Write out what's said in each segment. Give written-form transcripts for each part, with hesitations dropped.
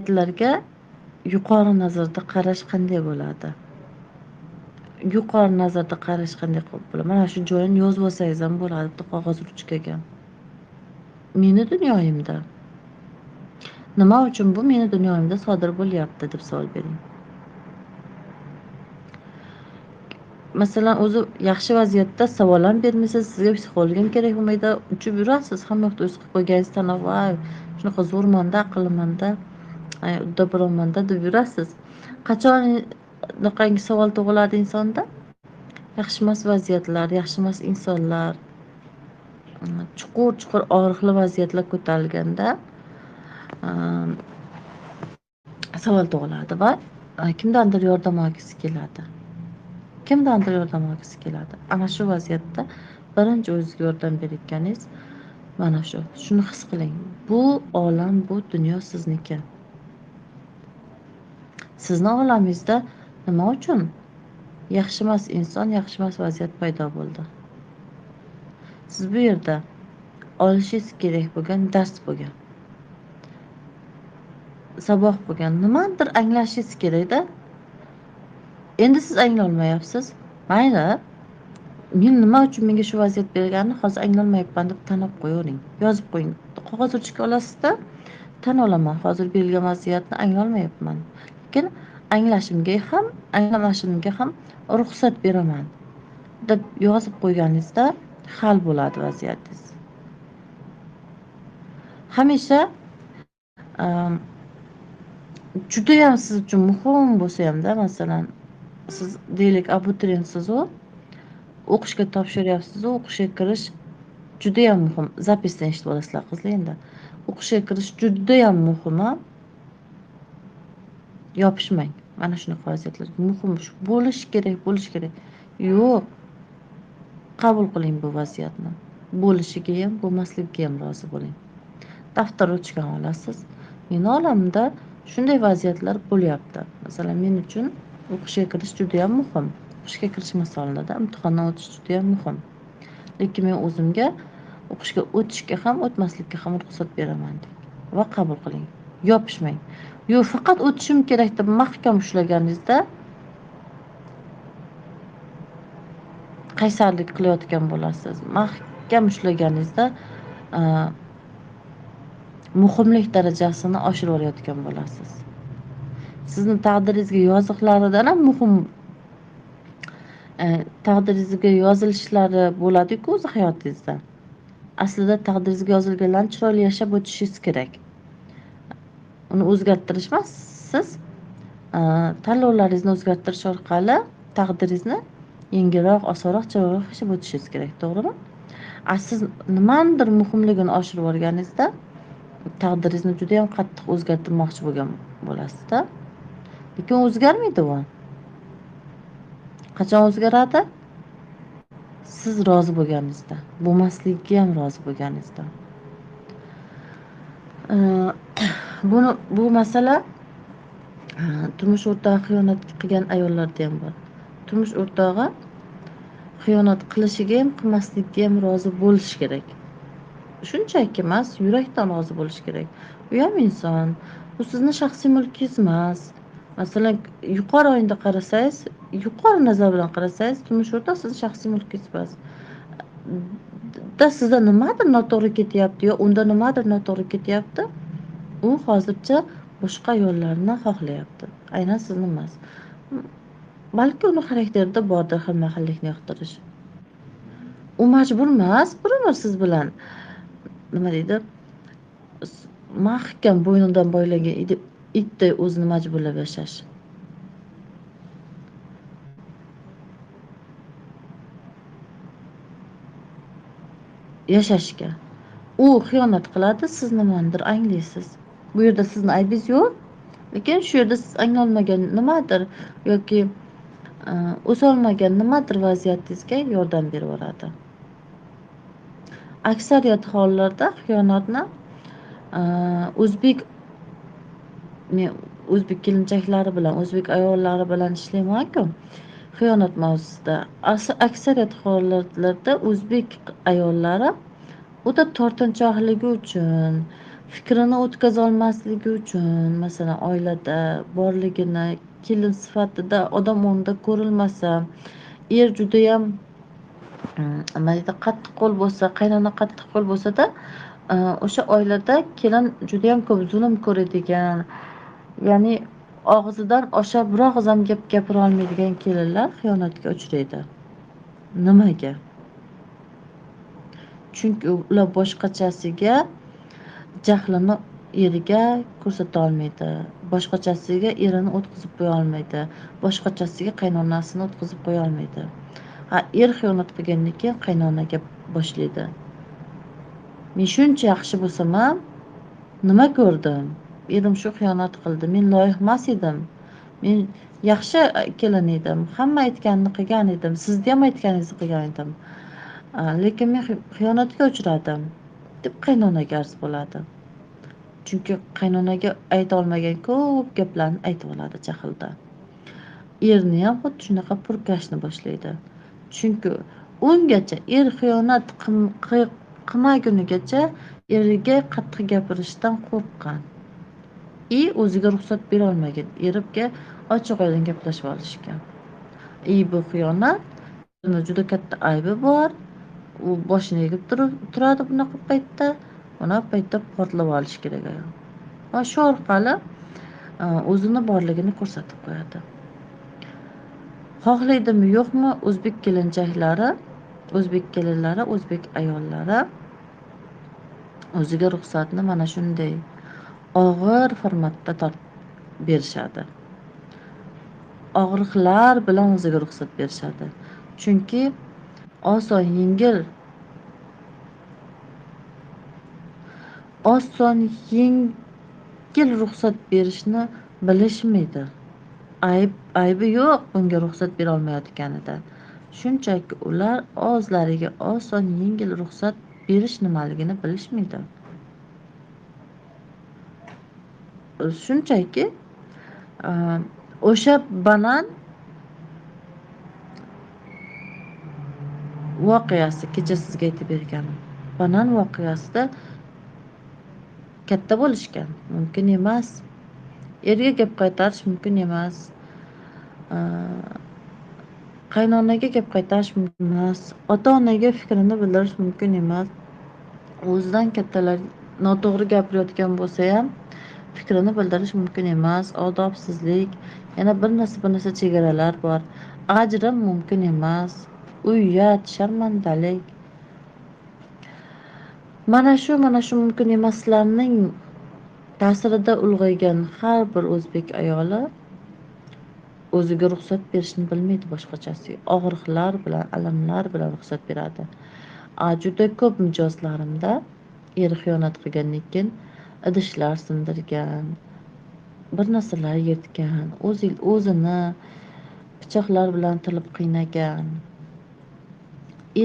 Vaziyatlarga yuqori nazarda qarash qanday bo'ladi? Yuqori nazarda qarash qanday bo'ladi? Mana shu joyini yozib olsangiz ham bo'ladi, bitta qog'oz ruchkaga. Meni dunyoyimda nima uchun bu meni dunyoyimda sodir bo'lyapti deb savol bering. Masalan, o'zi yaxshi vaziyatda savol ham bermaysiz, sizga psixolog ham kerak bo'lmaydi, uchib yurasiz, hamma yoqda o'zi qilib qo'ygansiz, voy, shunaqa zo'rmanda, aqllimanda, uddaburonmanda deb yurasiz. Qachon bunaqangi savol tug'iladi insonda? Yaxshi emas vaziyatlar, yaxshi emas insonlar, chuqur-chuqur og'riqli vaziyatlar ko'tarilganda savol tug'iladi va kimdandir yordam olgisi keladi. Kimdandir yordam olgisi keladi. Ana shu vaziyatda birinchi o'zizga yordam berayotganingiz mana shu. Shuni his qiling. Bu olam, bu dunyo sizniki. Sizni olamingizda nima uchun yaxshi emas inson, yaxshi emas vaziyat paydo bo'ldi? Siz bu yerda olishingiz kerak bo'lgan dars bo'lgan, saboq bo'lgan, nimadir anglashingiz kerakda. Endi siz anglolmayapsiz. Mayli, men nima uchun menga shu vaziyat berganini hozir anglolmayapman deb tanib qo'yavering. Yozib qo'ying. Qog'oz ruchka olasizda, tan olaman, hozir berilgan vaziyatni anglolmayapman. Lekin anglashimga ham, anglamashimga ham ruxsat beraman deb yozib qo'yganingizda hal bo'ladi vaziyatingiz. Hamisha judayam siz uchun muhim bo'lsa hamda, masalan, siz deylik abituriyentsiz, o'qishga topshiryapsiz, o'qishga kirish judayam muhim. Zapisdan eshitib olasizlar qizlar endi. O'qishga kirish judayam muhim. Yopishmang. Mana shunaqa vaziyatlar muhim, shu bo'lishi kerak, bo'lishi kerak. Yo'q. Qabul qiling bu vaziyatni. Bo'lishiga ham, bo'lmasligiga ham rozi bo'ling. Daftar ruchkani olasiz. Meni olamda shunday vaziyatlar bo'lyapti. Masalan, men uchun o'qishga kirish juda ham muhim. O'qishga kirish masalada imtihondan o'tish juda ham muhim. Lekin men o'zimga o'qishga o'tishga ham, o'tmaslikka ham ruxsat beraman deng va qabul qiling. Yopishmang. Yo'q, faqat o'tishim kerak deb mahkam ushlaganingizda qaysarlik qilayotgan bo'lasiz. Mahkam ushlaganingizda muhimlik darajasini oshirib yuborayotgan bo'lasiz. Sizni taqdiringizga yoziqlaridan ham muhim taqdiringizga yozilishlari bo'ladi-ku o'zi hayotingizda. Aslida taqdiringizga yozilganlarni chiroyli yashab o'tishingiz kerak. Uni o'zgartirish emas, siz tanlovlaringizni o'zgartirish orqali taqdiringizni yengilroq, osonroq, chiroyliroq yashab o'tishingiz kerak, to'g'rimi? Siz nimanidir muhimligini oshirib yuborganingizda taqdiringizni juda ham qattiq o'zgartirmoqchi bo'lgan bo'lasizda. Lekin o'zgarmaydi u. Qachon o'zgaradi? Siz rozi bo'lganingizda, bo'lmasligiga ham rozi bo'lganingizda. Bu masala turmush o'rtog'i xiyonat qilgan ayollarda ham bor. Turmush o'rtog'i xiyonat qilishiga ham, qilmasligiga ham rozi bo'lish kerak. Shunchaki emas, yurakdan rozi bo'lish kerak. U ham inson. Bu sizni shaxsiy mulkingiz emas. Masalan, yuqori o'yinda qarasangiz, yuqori nazar bilan qarasangiz, turmush o'rtog'i sizni shaxsiy mulkingiz emas. Da sizda nimadir noto'g'ri ketyapti yo unda nimadir noto'g'ri ketyapti, u hozircha boshqa ayollarni xohlayapti. Aynan sizni emas. Balki uni xarakterida bordir xilma-xillikni yoqtirish. U majbur emas, bir umr siz bilan nima deydi? Mahkam bo'ynidan boylangan itday o'zini majburlab yashash. Yashashga. U xiyonat qiladi, siz nimanidir anglaysiz. Bu yerda sizni aybingiz yo'q, lekin shu yerda siz anglolmagan nimadir yoki o'solmagan nimadir vaziyatingizga yordam berib yuboradi. Aksariyat hollarda xiyonatni o'zbek kelinchaklari bilan, o'zbek ayollari bilan ishlayman-ku. Xiyonat mavzusida aksariyat hollarda o'zbek ayollari o'ta tortinchoqligi uchun, Fikrini o'tkazolmasligi uchun, masalan, oilada borligini kelin sifatida odam o'rnida ko'rilmasa, er judayam nima deydi, qattiqqo'l bo'lsa, qaynona qattiqqo'l bo'lsa-da, o'sha oilada kelin judayam ko'p zulm ko'radigan, ya'ni og'zidan osha bir og'iz ham gap gapira olmaydigan kelinlar xiyonatga uchraydi. Nimaga? Chunki ular boshqachasiga jahlini eriga ko'rsata olmaydi, boshqachasiga erini o'tkazib qo'ya olmaydi, boshqachasiga qaynonasini o'tkazib qo'ya olmaydi. Ha, er xiyonat qilgandan keyin qaynonaga boshlaydi. Men shuncha yaxshi bo'lsam ham nima ko'rdim? Erim shu xiyonat qildi, men loyiq emas edim. Men yaxshi kelin edim, hamma aytganini qilgan edim, sizni ham aytganingizni qilgan edim. Lekin men xiyonatga uchradim deb qaynonaga arz bo'ladi. Chunki qaynonaga ayta olmagan ko'p gaplarni aytib oladi jahlda. Erni ham xuddi shunaqa purkashni boshlaydi. Chunki ungacha er xiyonat qilmagunigacha eriga qattiq gapirishdan qo'rqqan. O'ziga ruxsat bera olmagan, eriga ochiq oydin gaplashib olishgan. Bu xiyonat, uni juda katta aybi bor. U boshini egib turadi bunaqa paytda, bunaqa paytda portlab olish kerak ayol. Va shu orqali o'zini borligini ko'rsatib qo'yadi. Xohlaydimi yo'qmi, o'zbek kelinchaklari, o'zbek kelinlari, o'zbek ayollari o'ziga ruxsatni mana shunday og'ir formatda berishadi. Og'riqlar bilan o'ziga ruxsat berishadi. Chunki oson yengil ruxsat berishni bilishmaydi. Aybi yo'q bunga ruxsat bera olmayotganida. Shunchaki ular o'zlariga oson yengil ruxsat berish nimaligini bilishmaydi. Shunchaki o'sha banan voqeasi, kecha sizga aytib berganim, banan voqeasida katta bo'lishgan mumkin emas. Erga gap qaytarish mumkin emas. Qaynonaga gap qaytarish mumkin emas. Ota-onaga fikrini bildirish mumkin emas. O'zidan kattalar noto'g'ri gapirayotgan bo'lsa ham fikrini bildirish mumkin emas. Odobsizlik, yana bir narsa chegaralar bor. Ajrim mumkin emas. Uyat, sharmandalik. Mana shu mumkin emaslarning ta'sirida ulg'aygan har bir o'zbek ayoli o'ziga ruxsat berishni bilmaydi boshqachasi. Og'riqlar bilan, alamlar bilan ruxsat beradi. Juda ko'p mijozlarimda eri xiyonat qilgandan keyin idishlar sindirgan, bir narsalar yirtgan, o'zini pichoqlar bilan tilib qiynagan,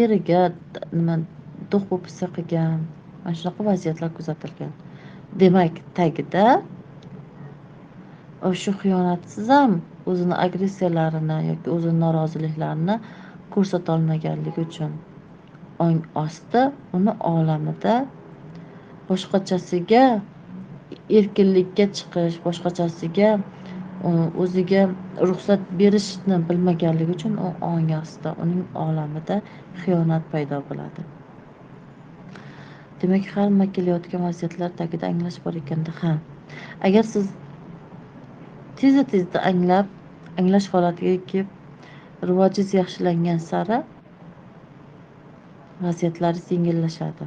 eriga nima do'q po'pisa qilgan, mana shunaqa vaziyatlar kuzatilgan. Demak, tagida o'sha xiyonatsiz ham o'zini agressiyalarini yoki o'zini noroziliklarini ko'rsata olmaganligi uchun ong osti uni olamida boshqachasiga erkinlikka chiqish, boshqachasiga o'ziga ruxsat berishni bilmaganligi uchun u ong ostida, uning olamida xiyonat paydo bo'ladi. Demak, hamma kelayotgan vaziyatlar tagida anglash bor ekanda, ha. Agar siz tezda anglab, anglash holatiga kelib, rivojingiz yaxshilangan sari vaziyatlaringiz yengillashadi.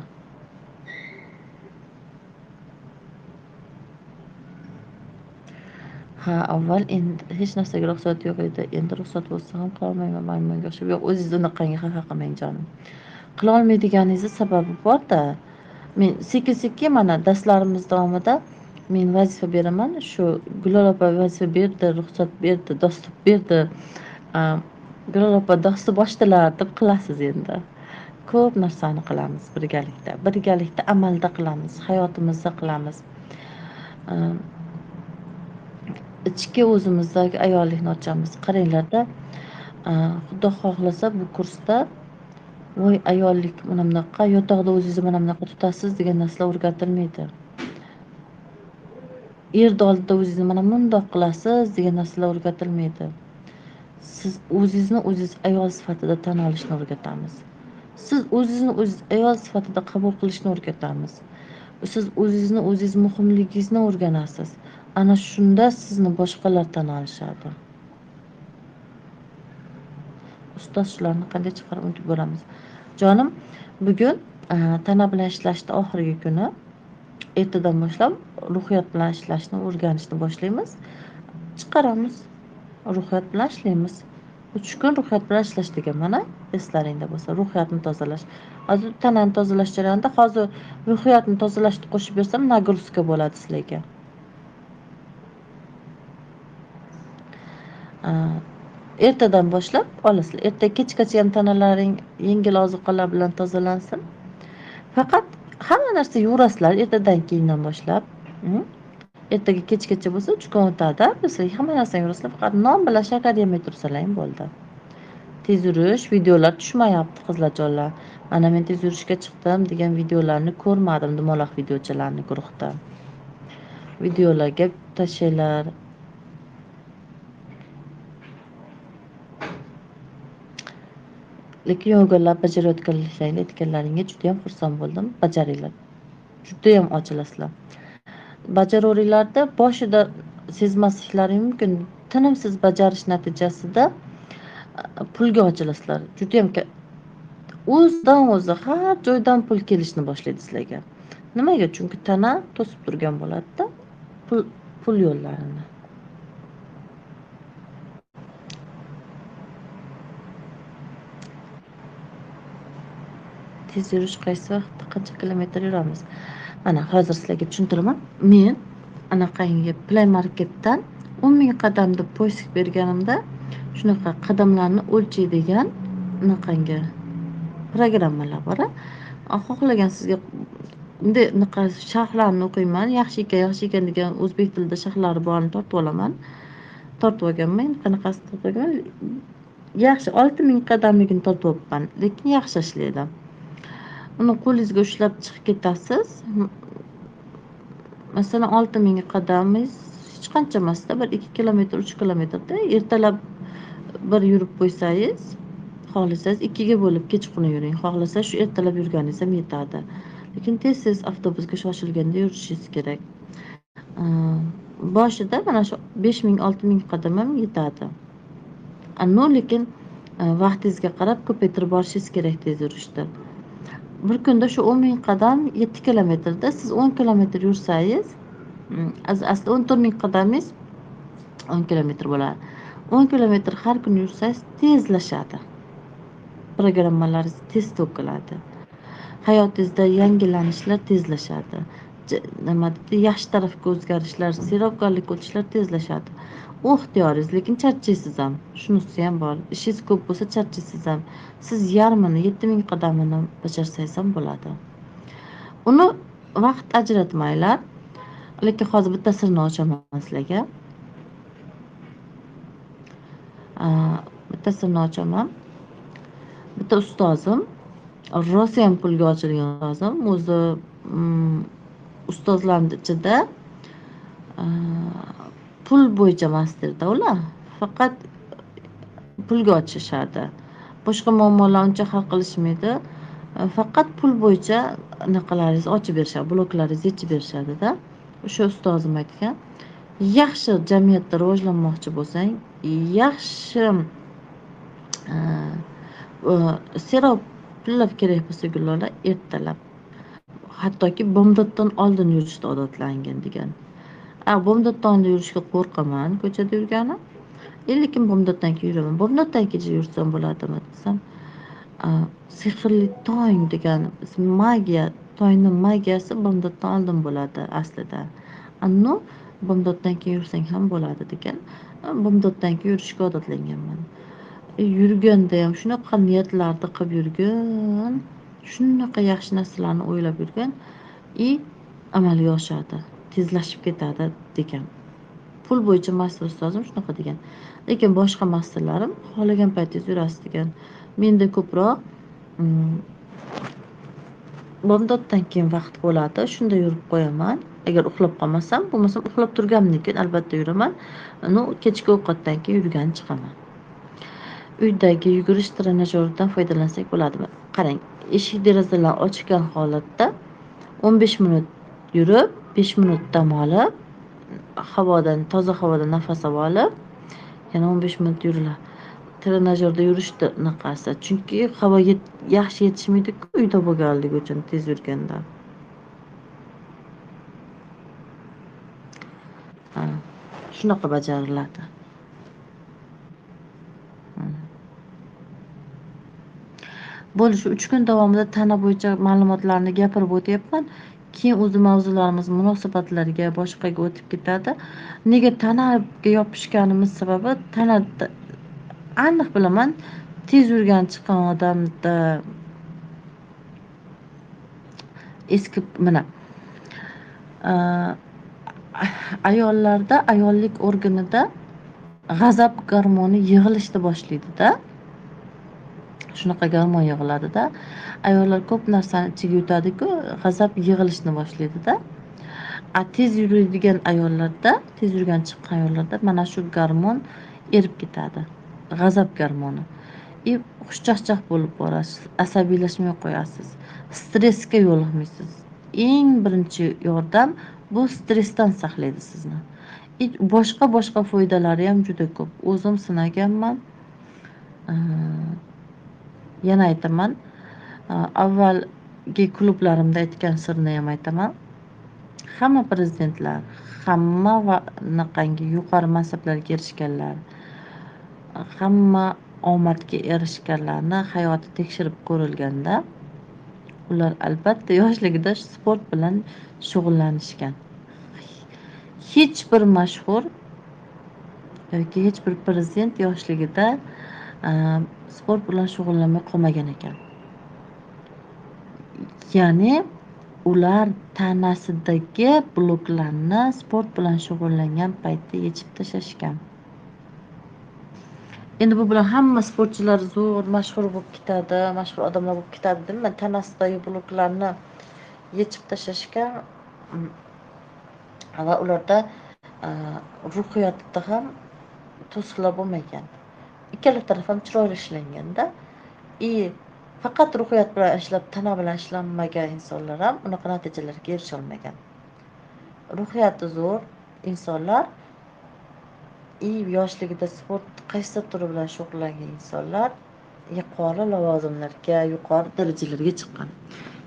Ha, avval endi hech narsaga ruxsat yo'q edi. Endi ruxsat bo'lsa ham qila olmayman, maymunga o'xshab. Yo'q, o'zingiz unaqangi xafa qilmang jonim. Qila olmaydiganingizni sababi bor-da. Men sekin-sekin mana darslarimiz davomida men vazifa beraman. Shu Gulol opa vazifa berdi, ruxsat berdi, dostup berdi. Gulol opa dostup ochdilar deb qilasiz endi. Ko'p narsani qilamiz birgalikda. Birgalikda amalda qilamiz, hayotimizda qilamiz. Ichki o'zimizdagi ayollikni ochamiz. Qaranglarda, Xudo xohlasa bu kursda voy ayollik mana bunaqa, yotoqda o'zingizni mana bunaqa tutasiz degan narsalar o'rgatilmaydi. Erni oldida o'zingizni mana bundoq qilasiz degan narsalar o'rgatilmaydi. Siz o'zingizni o'zingiz ayol sifatida tan olishni o'rgatamiz. Siz o'zingizni o'zingiz ayol sifatida qabul qilishni o'rgatamiz. Siz o'zingizni o'zingiz muhimligingizni o'rganasiz. Ana shunda sizni boshqalar tan olishadi. Ustoz, shularni qanday chiqarib unutib bo'lamiz? Jonim, bugun tana bilan ishlashni oxirgi kuni. Ertadan boshlab ruhiyat bilan ishlashni o'rganishni boshlaymiz. Chiqaramiz. Ruhiyat bilan ishlaymiz. 3 kun ruhiyat bilan ishlash degan mana eslaringda bo'lsa, ruhiyatni tozalash. Hozir tanani tozalash jarayonida hozir ruhiyatni tozalashni qo'shib bersam nagruzka bo'ladi sizlarga. Ertadan boshlab olasizlar. Erta kechgacha ham tanalaring yengil ozuqalar bilan tozalansin. Faqat hamma narsa yurasizlar ertadan keyindan boshlab. Ertaga kechgacha bo'lsa 3 kun o'tadi. Sizlar hamma narsani yurasizlar, faqat non bilan shakar yemay tursalar ham bo'ldi. Tez yurish videolar tushmayapti qizlarjonlar. Mana men tez yurishga chiqdim degan videolarni ko'rmadim, dumaloq videochalarni guruhda. Videolarga tashlanglar. Lekin yogalar bajarayotganlaringni aytganlaringga juda ham xursand bo'ldim. Bajaringlar. Juda ham ochilasizlar. Bajaravringlarda boshida sezmasliklari mumkin. Tinimsiz bajarish natijasida pulga ochilasizlar. Juda ham o'zidan o'zi har joydan pul kelishni boshlaydi sizlarga. Nimaga? Chunki tana to'sib turgan bo'ladida pul yo'llarini. Tez yurish qaysi vaqtda qancha kilometr yuramiz? Mana hozir sizlarga tushuntiraman. Men anaqangi Play Marketdan 10 000 qadam deb poysk berganimda shunaqa qadamlarni o'lchaydigan anaqangi programmalar bor. Xohlagan sizga bunday anaqa sharhlarni o'qiyman, yaxshi ekan, yaxshi ekan degan o'zbek tilida sharhlari borini tortib olaman. Tortib olganman, qanaqasini tortib olganman. Yaxshi 6000 qadamligini tortib olibman, lekin yaxshi ishlaydi. Uni qo'lingizga ushlab chiqib ketasiz. Masalan, 6000 qadamingiz hech qancha emasda, bir 2 kilometr, 3 kilometrda ertalab bir yurib qo'ysangiz, xohlasangiz 2 ga bo'lib kechqurun yuring, xohlasangiz shu ertalab yurganingiz ham yetadi. Lekin tez-tez avtobusga shoshilganda yurishingiz kerak. Boshida mana shu 5000, 6000 qadam ham yetadi. No, lekin vaqtingizga qarab ko'paytirib borishingiz kerak tez yurishda. Bir kunda shu 10 000 qadam 7 kilometrda siz 10 kilometr yursangiz, aslida 14 000 qadamingiz 10 kilometr bo'ladi. 10 kilometr har kuni yursangiz tezlashadi. Programmalaringiz tez to'kiladi. Hayotingizda yangilanishlar tezlashadi. Nima deydi, yaxshi tarafga o'zgarishlar, serobgarlikka o'tishlar tezlashadi. U ixtiyoringiz, lekin charchaysiz ham. Shunisi ham bor. Ishingiz ko'p bo'lsa charchaysiz ham. Siz yarmini, 7000 qadamini bajarsangiz ham bo'ladi. Uni vaqt ajratmanglar. Lekin hozir bitta sirni ochaman sizlarga. Bitta sirni ochaman. Bitta ustozim, rosa ham pulga ochilgan ustozim, o'zi ustozlarning ichida pul bo'yicha masterda ular, faqat pulga ochishardi. Boshqa muammolarni uncha hal qilishmaydi. Faqat pul bo'yicha anaqalaringizni ochib berishadi, bloklaringizni yechib berishadi-da. O'sha ustozim aytgan, yaxshi jamiyatda rivojlanmoqchi bo'lsang, yaxshi serob pullar kerak bo'lsa Gullola, ertalab, hattoki bomdoddan oldin yurishni odatlangin degan. Bomdoddan oldin yurishga qo'rqaman ko'chada yurgani. Lekin bomdoddan keyin yuraman. Bomdoddan keyin yursam bo'ladimi desam, sehrli tong degan magiya, tongning magiyasi bomdoddan oldin bo'ladi aslida. Anno bomdoddan keyin yursang ham bo'ladi degan. Bomdoddan keyin yurishga odatlanganman. Yurganda ham shunaqa niyatlarni qilib yurgin, shunaqa yaxshi narsalarni o'ylab yurgin, amalga oshadi, tezlashib ketadi degan. Pul bo'yicha master ustozim shunaqa degan. Lekin boshqa masterlarim xohlagan paytingiz yurasiz degan. Menda ko'proq bomdoddan keyin vaqt bo'ladi, shunda yurib qo'yaman. Agar uxlab qolmasam, bo'lmasam uxlab turganimdan keyin albatta yuraman. Ну, kechki ovqatdan keyin yurgani chiqaman. Uydagi yugurish trenajeridan foydalansak bo'ladimi? Qarang, eshik derazalar ochgan holatda 15 minut yurib, 5 minut dam olib, havodan, toza havodan nafas olib, yana 15 minut yuriladi. Trenajyorda yurishni anaqasi, chunki havo yaxshi yetishmaydi-ku uyda bo'lganligi uchun tez yurganda. Ha, shunaqa bajariladi. Bo'ldi, shu 3 kun davomida tana bo'yicha ma'lumotlarni gapirib o'tyapman. Keyin o'zi mavzularimiz munosabatlarga, boshqaga o'tib ketadi. Nega tanaga yopishganimiz sababi, tana aniq bilaman, tez yurgan chiqqan odamda eski mana ayollarda ayollik organida g'azab gormoni yig'ilishni boshlaydi-da. Shunaqa gormon yig'iladi-da. Ayollar ko'p narsani ichiga yutadi-ku, g'azab yig'ilishni boshlaydi-da. A tez yuradigan ayollarda, tez yurgan chiqqan ayollarda mana shu gormon erib ketadi. G'azab gormoni. Xushchaqchaq bo'lib borasiz, asabiylashmay qo'yasiz, stressga yo'liqmaysiz. Eng birinchi yordam bu stressdan saqlaydi sizni. Boshqa foydalari ham juda ko'p. O'zim sinaganman. Yana aytaman, avvalgi klublarimda aytgan sirni ham aytaman. Hamma prezidentlar, hamma va anaqangi yuqori mansablarga erishganlar, hamma omadga erishganlarni hayoti tekshirib ko'rilganda, ular albatta yoshligida sport bilan shug'ullanishgan. Hech bir mashhur yoki hech bir prezident yoshligida sport bilan shug'ullanmay qolmagan ekan. Ya'ni ular tanasidagi bloklarni sport bilan shug'ullangan paytda yechib tashlashgan. Endi bu bilan hamma sportchilar zo'r, mashhur bo'lib ketadi, mashhur odamlar bo'lib ketadi deyman. Tanasidagi bloklarni yechib tashlashgan va ularda ruhiyatida ham to'siqlar bo'lmagan. Ikkala taraf ham chiroyli ishlanganda, faqat ruhiyat bilan ishlab, tana bilan ishlanmagan insonlar ham unaqa natijalarga erisha olmagan. Ruhiyati zo'r insonlar, yoshligida sport qaysi turi bilan shug'ullangan insonlar yuqori lavozimlarga, yuqori darajalarga chiqqan.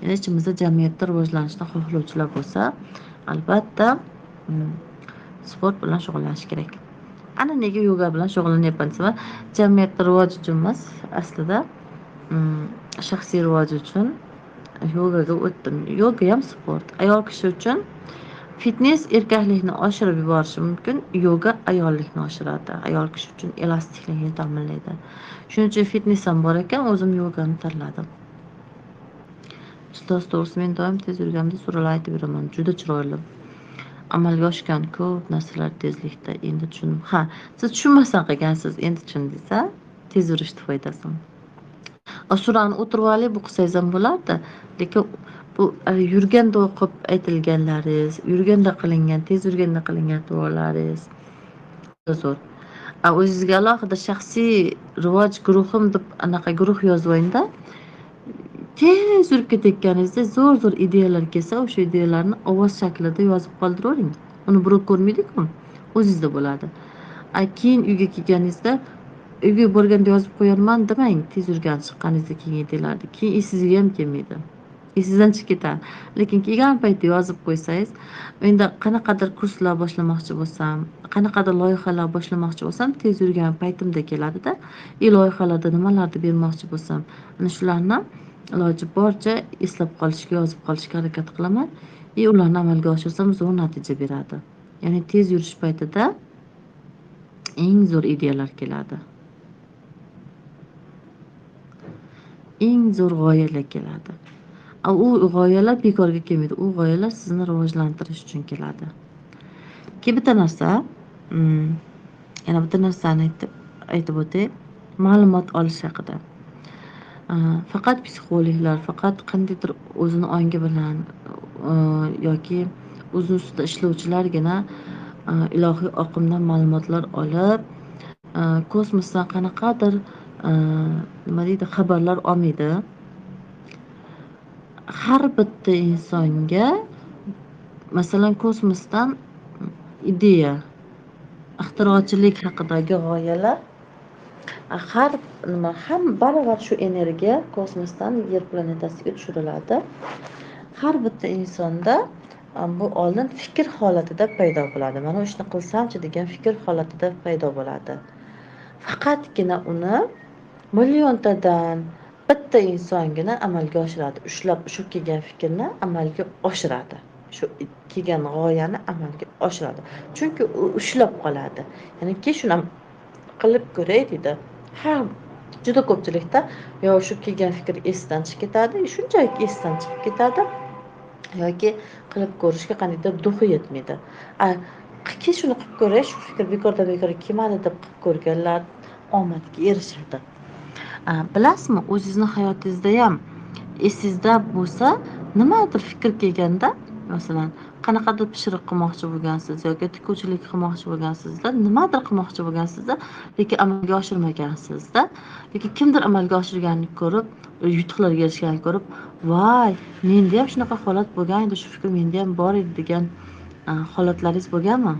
Endi ichimizda jamiyatda rivojlanishni xohlovchilar bo'lsa, albatta sport bilan shug'ullanish kerak. Ana nega yoga bilan shug'ullanyapman desam, jamiyatda rivoj uchun emas, aslida shaxsiy rivoj uchun yogaga o'tdim. Yoga ham sport. Ayol kishi uchun fitness erkaklikni oshirib yuborishi mumkin, yoga ayollikni oshiradi. Ayol kishi uchun elastiklikni ta'minlaydi. Shuning uchun fitness ham bor ekan, o'zim yogani tanladim. Ustoz, to'g'risi men doim tez yurganimda suralar aytib yuraman. Juda chiroyli. Amalga oshgan ko'p narsalar tezlikda. Endi tushundim. Ha, siz tushunmasdan qilgansiz, endi tushundingiz, ha? Tez yurishni foydasini. Surani o'tirib olib o'qisangiz ham bo'lardi, lekin bu yurganda o'qib aytilganlaringiz, yurganda qilingan, tez yurganda qilingan duolaringiz zo'r. O'zingizga alohida shaxsiy rivoj guruhim deb anaqa guruh yozib olingda, tez yurib ketayotganingizda zo'r-zo'r ideyalar kelsa, o'sha ideyalarni ovoz shaklida yozib qoldiravering. Uni birov ko'rmaydi-ku, o'zingizda bo'ladi. Keyin uyga kelganingizda, uyga borganda yozib qo'yarman demang, tez yurgan chiqqaningizda keyin ideyalarni, keyin esingizga ham kelmaydi. Esingizdan chiqib ketadi. Lekin kelgan paytda yozib qo'ysangiz, endi qanaqadir kurslar boshlamoqchi bo'lsam, qanaqadir loyihalar boshlamoqchi bo'lsam, tez yurgan paytimda keladida, loyihalarda nimalarni bermoqchi bo'lsam, ana shularni iloji boricha eslab qolishga, yozib qolishga harakat qilaman. Ularni amalga oshirsam zo'r natija beradi. Ya'ni tez yurish paytida eng zo'r ideyalar keladi. Eng zo'r g'oyalar keladi. U g'oyalar bekorga kelmaydi. U g'oyalar sizni rivojlantirish uchun keladi. Keyin bitta narsa, yana bitta narsani aytib o'tay, ma'lumot olish haqida. Faqat psixologlar, faqat qandaydir o'zini ongi bilan yoki O'zini ustida ishlovchilargina ilohiy oqimdan ma'lumotlar olib, kosmosdan qanaqadir nima deydi, xabarlar olmaydi. Har bitta insonga masalan kosmosdan ideya, ixtirochilik haqidagi g'oyalar har nima ham baravar shu energiya kosmosdan Yer planetasiga tushiriladi. Har bitta insonda bu oldin fikr holatida paydo bo'ladi. Mana ishni qilsamchi degan fikr holatida paydo bo'ladi. Faqatgina uni milliontadan bitta insongina amalga oshiradi. Ushlab shu kelgan fikrni amalga oshiradi. Shu kelgan g'oyani amalga oshiradi. Chunki u ushlab qoladi. Ya'ni shuni qilib ko'ray deydi. Ha, juda ko'pchilikda yo shu kelgan fikr esdan chiqib ketadi, shunchaki esdan chiqib ketadi yoki qilib ko'rishga qandaydir duxi yetmaydi. Ki shuni qilib ko'ray, shu fikr bekordan bekorga kelmadi deb qilib ko'rganlar omadga erishadi. Bilasizmi, o'zingizni hayotingizda ham esingizda bo'lsa, nimadir fikr kelganda, masalan, qanaqadir pishiriq qilmoqchi bo'lgansiz yoki tikuvchilik qilmoqchi bo'lgansizda, nimadir qilmoqchi bo'lgansizda, lekin amalga oshirmagansizda, yoki kimdir amalga oshirganini ko'rib, yutuqlarga erishganini ko'rib, voy, menda ham shunaqa holat bo'lgan edi, shu fikr menda ham bor edi degan holatlaringiz bo'lganmi?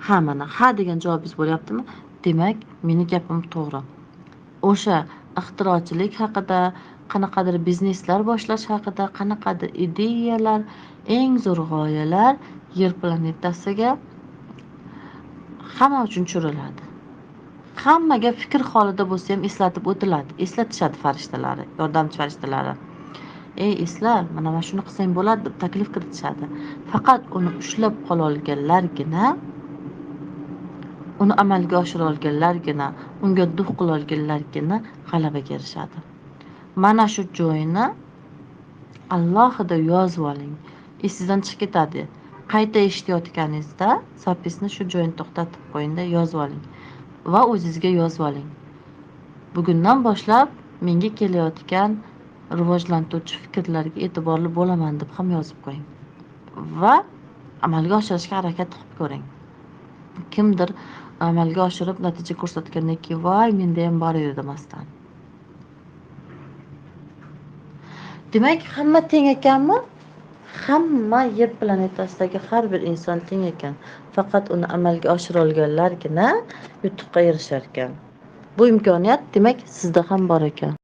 Ha, mana ha degan javobingiz bo'lyaptimi? Demak, meni gapim to'g'ri. O'sha ixtirochilik haqida, qanaqadir bizneslar boshlash haqida, qanaqadir ideyalar, eng zo'r g'oyalar Yer planetasiga hamma uchun tushiriladi. Hammaga fikr holida bo'lsa ham eslatib o'tiladi. Eslatishadi farishtalari, yordamchi farishtalari. Ey esla, mana shuni qilsang bo'ladi deb taklif kiritishadi. Faqat uni ushlab qola olganlargina, uni amalga oshira olganlargina, unga duh qila olganlargina g'alabaga erishadi. Mana shu joyini alohida yozib oling. Esingizdan chiqib ketadi. Qayta eshitayotganingizda zapisni shu joyini to'xtatib qo'yingda, yozib oling va o'zingizga yozib oling. Bugundan boshlab menga kelayotgan rivojlantiruvchi fikrlarga e'tiborli bo'laman deb ham yozib qo'ying va amalga oshirishga harakat qilib ko'ring. Kimdir amalga oshirib natija ko'rsatgandan keyin voy menda ham bor edi demasdan. Demak, hamma teng ekanmi? Hamma Yer planetasidagi har bir inson teng ekan. Faqat uni amalga oshira olganlargina yutuqqa erishar ekan. Bu imkoniyat demak sizda ham bor ekan.